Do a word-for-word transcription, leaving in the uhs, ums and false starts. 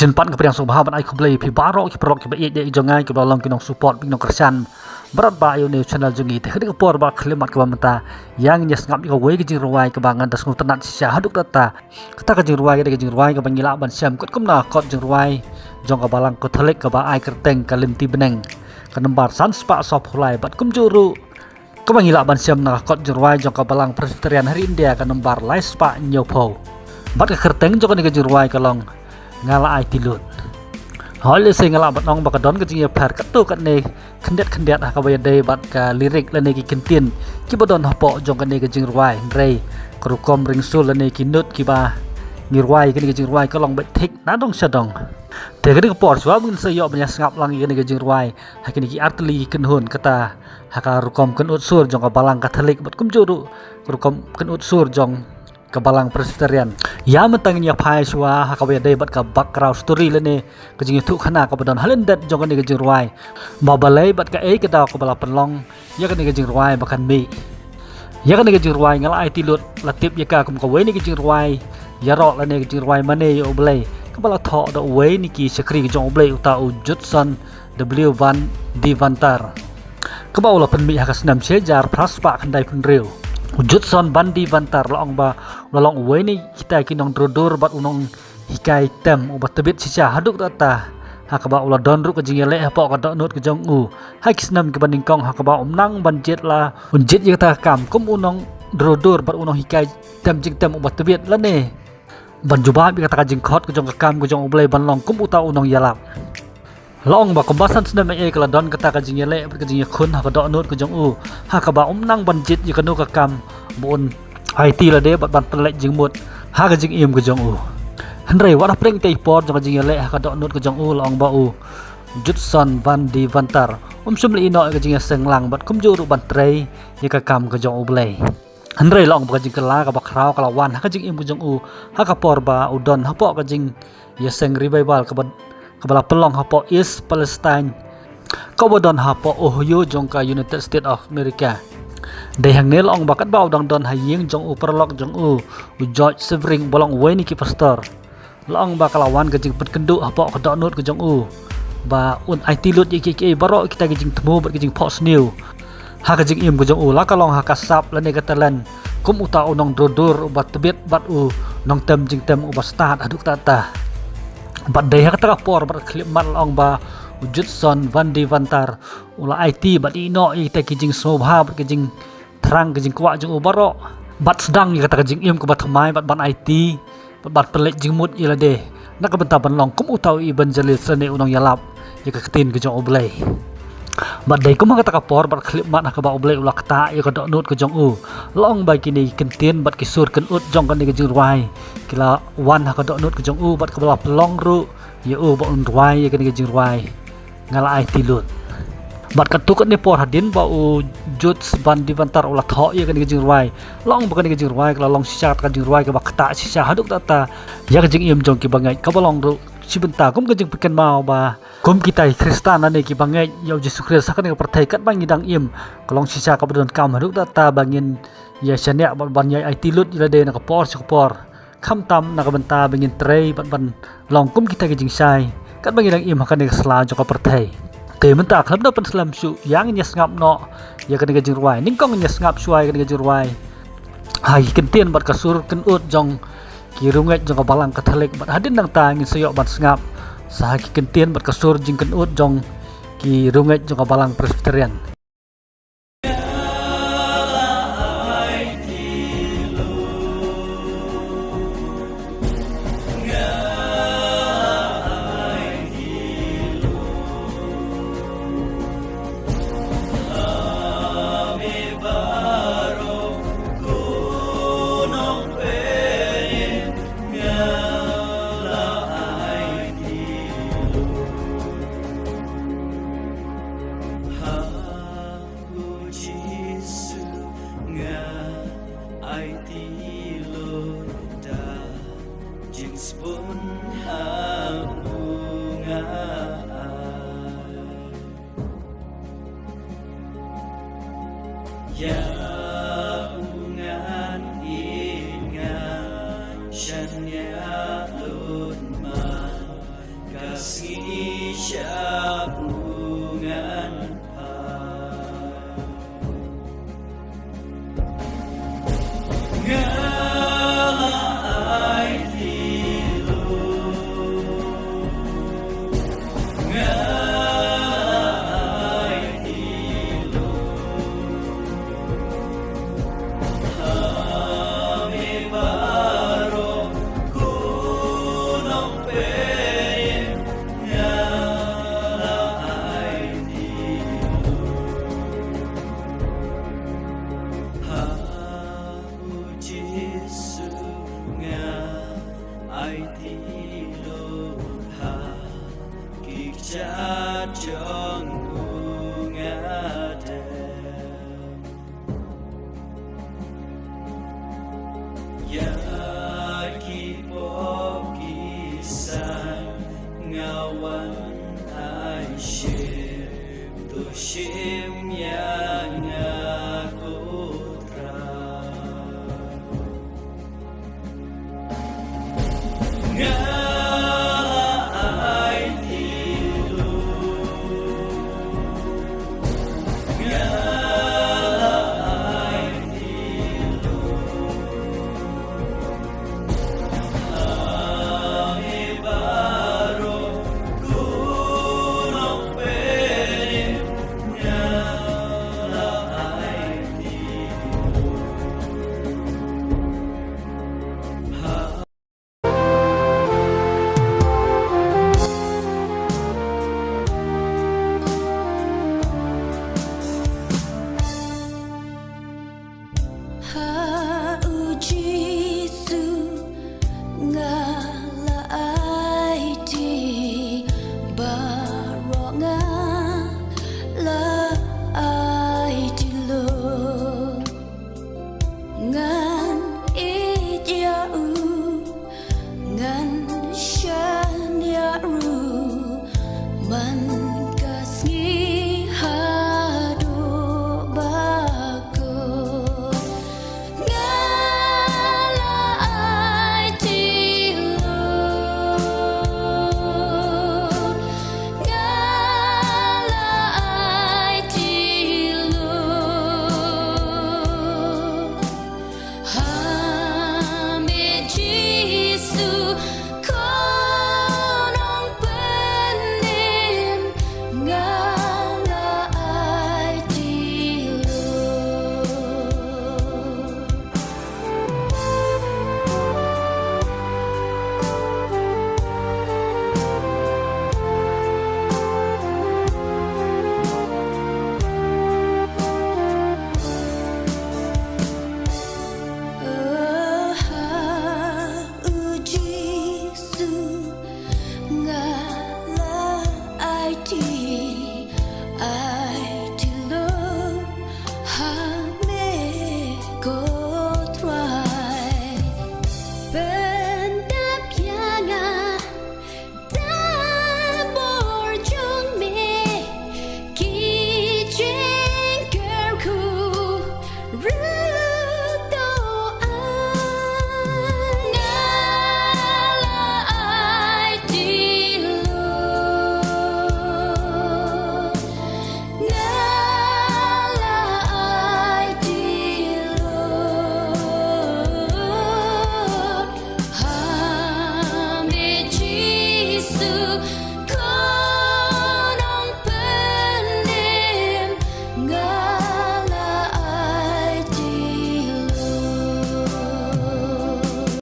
Jin pat nga pdiang sngewbha ban ai khublei ïa phi baroh ki paralok kiba ïeit ïa jong nga, kiba long ki nong support, ki nong kyrshan bad ba ïa une u channel jong ngi. Te ha kane ka por ba khyllipmat kaba mynta, ïa ngin ïa sngap ïa kawei ka jingrwai kaba ngan da sngewtynnat shisha haduh katta. Kata ka jingrwai ka dei ka jingrwai kaba ngi lah ban shem katkum na kot jingrwai jong ka Balang Katholik kaba ai kyrteng ka Lynti Bneng, ka nombar san spah sawphew lai, bad kumjuh ruh kaba ngi lah ban shem na ka kot jingrwai jong ka Balang Presbyterian ha ri India, ka nombar lai spah hynñiewphew. Bad ka kyrteng jong kane ka jingrwai ka long Nga La Aiti Lut. Hooid, lehse nga lah ban ong ba ka don ka jingïapher katto katne khyndiat khyndiat ha kaba ïadei bad ka lyric lane ki kyntien kiba don hapoh jong kane ka jingrwai, hynrei ka rukom ring sur lane ki note kiba ngi rwai ïa kane ka jingrwai ka long beit thik na dong sha dong. Te ha kane ka por shuwa ba ngin sa ïoh ban ïa sngap lang ïa kane ka jingrwai ha kine ki artylli ki kynhun, kata ha ka rukom kynud sur jong ka Balang Katholik bad kumjuh ruh ka rukom kynud sur jong ka Balang Presbyterian. Ïa mynta ngin ïa phai shuwa ha kaba ïadei bad ka background story lane ka jingïathuhkhana kaba don ha lyndet jong kane ka jingrwai, ba balei bad kaei ka daw kaba la pynlong ïa kane ka jingrwai ba kan mih. Ïa kane ka jingrwai Nga La Aiti Lut la tip ïa ka kum kawei na ki jingrwai ïaroh lane ka jingrwai mane ïa U Blei kaba la thoh da uwei na ki shakri ka jong U Blei, uta u Judson W Van Devanter, kaba u la pynmih ha ka snem shi hajar phra spah khyndaiphew hynriew. U Judson Van Devanter la ong ba u la long uwei na kita ki nongdur dur bad u nonghikai tem uba tbit shisha haduh katta, ha kaba u la don ruh ka jingïaleh hapoh ka dohnud ka jong u ha ki snem kiba nyngkong, ha kaba um nang ban jied la un jied ïa kata ka kam kum u nongdur dur bad u nonghikai tem jingtem uba tbit lane ban jubab ïa kata ka jingkhot ka jong ka kam ka jong U Blei ban long kum uta u nongïalap. La ong ba kumba san snem eh ka la don kata ka jingïaleh bad ka jingïakhun ha ka dohnud ka jong u, ha kaba um nang ban jied ïa kano ka kam ba un aiti lade bad ban pynleit jingmut ha ka jingim ka jong u. Hynrei wat hapdeng ita i por jong ka jingïaleh ha ka dohnud ka jong u, la ong ba u Judson Van Devanter um shym la ïeh noh ïa ka jingïaseng lang bad kumjuh ruh ban trei ïa ka kam ka jong U Blei. Hynrei la ong ba ka jingkylla kaba khraw ka la wan ha ka jingim ka jong u ha ka por ba u don hapoh ka jingïaseng revival kaba, kaba la pynlong hapoh East Palestine, kaba don hapoh Ohio jong ka United States of America. Dei hangne la ong ba katba u dang don ha ïing jong u paralok jong u, u George Severin, uba long uwei na ki pastor, la ong ba ka la wan ka jingpynkynduh hapoh ka dohnud ka jong u ba un aiti lut ïa kiei kiei baroh kita ki jingthmu bad ki jingphohsniew ha ka jingim ka jong u, la ka long ha ka sap lane ka talent kum uta u nongdur dur uba tbit bad u nongtem jingtem uba stad haduh katta. Bad dei ha kata ka por bad khyllipmat la ong ba u Judson Van Devanter u la aiti bad ïeh noh ïa kita ki jingsngewbha bad ki jing thrang ka jingkwah jong u baroh, bad sdang ïa kata ka jingim kaba thymmai bad ban aiti bad ban pynleit jingmut ïa lade na ka bynta ban long kum uta u evangelist lane u nongïalap ïa ka ktien ka jong U Blei. Bad dei kum ha kata ka por bad khyllipmat ha kaba U Blei u la ktah ïa ka dohnud ka jong u, la ong ba kine ki kyntien bad ki sur kynud jong kane ka jingrwai ki la wan ha ka dohnud ka jong u bad kaba la pynlong ruh ïa u ba un rwai ïa kane ka jingrwai Nga La Aiti Lut. Bad katto katne por hadien ba u Judson Van Devanter u la thoh ïa kane ka jingrwai, la ong ba kane ka jingrwai ka la long shisha ka jingrwai kaba ktah shisha haduh katta ïa ka jingim jong ki bangeit, kaba long ruh shi bynta kum ka jingpynkynmaw ba kum kita ki Khristan lane ki bangeit ïa u Jisu Khrist ha kane ka pyrthei katba ngi dang im, ka long shisha kaba donkam haduh katta ba ngin ïa shaniah bad ban ïa aiti lut ïa lade na ka por sha ka por, khamtam na ka bynta ba ngin trei bad ban long kum kita ki jingshai katba ngi dang im ha kane ka sla jong ka pyrthei. Te mynta khlem da pynslem shuh, ïa ngin ïa sngap noh ïa kane ka jingrwai. Nyngkong ngin ïa sngap shuwa ïa kane ka jingrwai ha ki kyntien bad ka sur kynud jong ki riewngeit jong ka Balang Katholik, bad hadien nangta ngin sa ïoh ban sngap sa ha ki kyntien bad ka sur jingkynud jong ki riewngeit jong ka Balang Presbyterian. Jisu, nga aiti lut da jingsbun ha u nga ai. Ïa u ngan ïeit, ngan shaniah lut ma.